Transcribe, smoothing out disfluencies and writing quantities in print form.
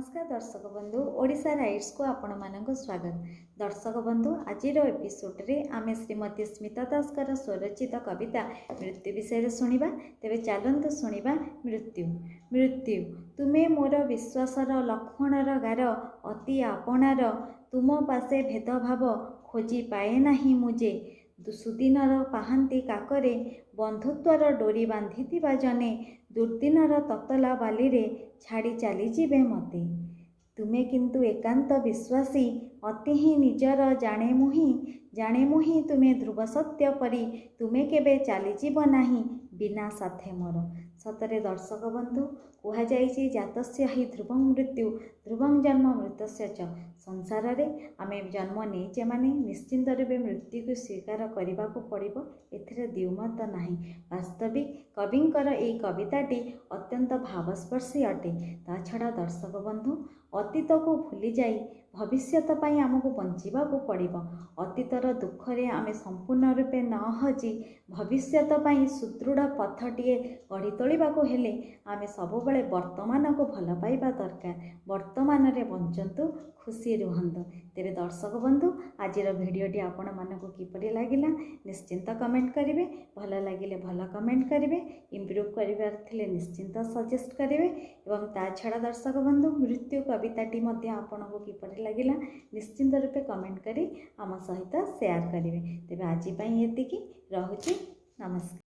ନମସ୍କାର ଦର୍ଶକ ବନ୍ଧୁ, ଓଡ଼ିଶା ରାଇଟ୍ସକୁ ଆପଣମାନଙ୍କୁ ସ୍ୱାଗତ। ଦର୍ଶକ ବନ୍ଧୁ, ଆଜିର ଏପିସୋଡ଼ରେ ଆମେ ଶ୍ରୀମତୀ ସ୍ମିତା ଦାସଙ୍କର ସ୍ୱରଚିତ କବିତା ମୃତ୍ୟୁ ବିଷୟରେ ଶୁଣିବା। ତେବେ ଚାଲନ୍ତୁ ଶୁଣିବା ମୃତ୍ୟୁ। ମୃତ୍ୟୁ ତୁମେ ମୋର ବିଶ୍ୱାସର ଲକ୍ଷ୍ମଣର ଗାର, ଅତି ଆପଣାର। ତୁମ ପାଶେ ଭେଦଭାବ ଖୋଜି ପାଏ ନାହିଁ ମୁଁ ଯେ। ସୁଦିନର ପାହାନ୍ତି କାକରେ ବନ୍ଧୁତ୍ୱର ଡୋରି ବାନ୍ଧିଥିବା ଜନେ ଦୁର୍ଦିନର ତତଲା ବାଲିରେ ଛାଡ଼ି ଚାଲିଯିବେ ମୋତେ। ତୁମେ କିନ୍ତୁ ଏକାନ୍ତ ବିଶ୍ୱାସୀ, ଅତି ହିଁ ନିଜର, ଜାଣେ ମୁହିଁ, ଜାଣେ ମୁହିଁ ତୁମେ ଧ୍ରୁବ ସତ୍ୟ ପରି, ତୁମେ କେବେ ଚାଲିଯିବ ନାହିଁ ବିନା ସାଥେ ମୋର। ସତରେ ଦର୍ଶକ ବନ୍ଧୁ, କୁହାଯାଇଛି ଜାତସ୍ୟ ହି ଧ୍ରୁବଂ ମୃତ୍ୟୁ ଧ୍ରୁବଂ ଜନ୍ମ ମୃତସ୍ୟ ଚ। ସଂସାରରେ ଆମେ ଜନ୍ମ ନେଇଛେ ମାନେ ନିଶ୍ଚିନ୍ତ ରୂପେ ମୃତ୍ୟୁକୁ ସ୍ୱୀକାର କରିବାକୁ ପଡ଼ିବ, ଏଥିରେ ଦ୍ୱିମତ ନାହିଁ। ବାସ୍ତବିକ କବିଙ୍କର ଏଇ କବିତାଟି ଅତ୍ୟନ୍ତ ଭାବସ୍ପର୍ଶୀ ଅଟେ। ତା ଛଡ଼ା ଦର୍ଶକ ବନ୍ଧୁ, ଅତୀତକୁ ଭୁଲିଯାଇ ଭବିଷ୍ୟତ ପାଇଁ ଆମକୁ ବଞ୍ଚିବାକୁ ପଡ଼ିବ। ଅତୀତର ଦୁଃଖରେ ଆମେ ସମ୍ପୂର୍ଣ୍ଣ ରୂପେ ନ ହଜି ଭବିଷ୍ୟତ ପାଇଁ ସୁଦୃଢ଼ ପଥଟିଏ ଗଢ଼ି ତୋଳିବାକୁ ହେଲେ ଆମେ ସବୁବେଳେ ବର୍ତ୍ତମାନକୁ ଭଲ ପାଇବା ଦରକାର। ବର୍ତ୍ତମାନରେ ବଞ୍ଚନ୍ତୁ, ଖୁସି ରୁହନ୍ତୁ। ତେବେ ଦର୍ଶକ ବନ୍ଧୁ, ଆଜିର ଭିଡ଼ିଓଟି ଆପଣମାନଙ୍କୁ କିପରି ଲାଗିଲା ନିଶ୍ଚିନ୍ତ କମେଣ୍ଟ କରିବେ। ଭଲ ଲାଗିଲେ ଭଲ କମେଣ୍ଟ କରିବେ, ଇମ୍ପ୍ରୁଭ୍ କରିବାର ଥିଲେ ନିଶ୍ଚିନ୍ତ ସଜେଷ୍ଟ କରିବେ। ଏବଂ ତା ଛଡ଼ା ଦର୍ଶକ ବନ୍ଧୁ, ମୃତ୍ୟୁ କବିତାଟି ମଧ୍ୟ ଆପଣଙ୍କୁ କିପରି ଲାଗିଲା ନିଶ୍ଚିନ୍ତ ରୂପେ କମେଣ୍ଟ କରି ଆମ ସହିତ ସେୟାର କରିବେ। ତେବେ ଆଜି ପାଇଁ ଏତିକି ରହୁଛି। ନମସ୍କାର।